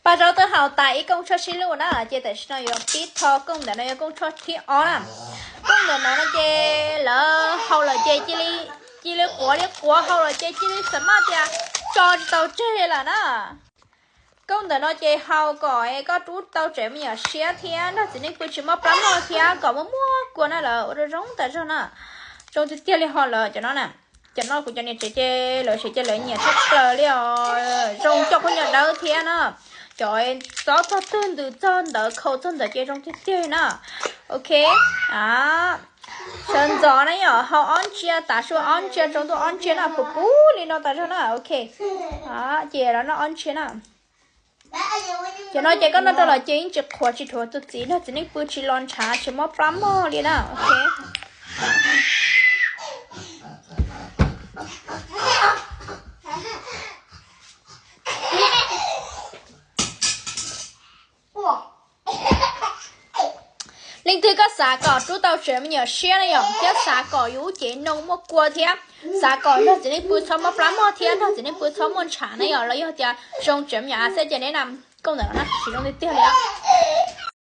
Paj zaub twb hau tas ib kooj tshuaj sib luj na, ces tam sim no yuav pib tho kooj ntawm no yog kooj tshuaj thib ob na. Kooj ntawm no no ces lawv hau lawm ces cia li, cia li quav li quav, hau lawm ces cia li xam maj tias tso tsis tau tseg lawm na. Kooj ntawm no ces hau kom koj rub tau tsev me nyuam siab thiab nrog txiv neej pw tsis mob plab mog thiab kom muaj muaj kua na, lawv ua rau zoo tas zog na. Zoo tiag tiag li ho lawv cov no na. Cov no kuv cov niam tsev ces lawv siv ces lawv nyiam tshaj plaws li os. Zoo coj phooj ywg dawb thiab na. Cov txob txog twg ntws txog ntawd, khau txog ntawd ces zoo tiag tiag na. Ok, sawv ntxov na yom, hau ob ntsia, tav su ob ntsia, tsaus ntuj ob ntsia na, puv puv li no tas zog na. Ok, ces los noj ob ntsia na. Cov no ces koj noj rau lawm ces yeej tsis qhuav tsis dhuav tus txiv, nrog txiv neej pw tsis los ntshav tsis mob plab mog li na. Ok. Leej twg koj xav kom rub tau tsev me nyuam siab na yom, thiab xav kom yus lub cev noo muaj kua thiab xav kom nrog txiv neej pw txhob mob plab mog thiab nrog txiv neej pw txhob muaj ntshav na yom, los yog tias zoo tsev me nyuam a xeb ces neb na, kooj ntawm no na siv zoo tiag tiag li os.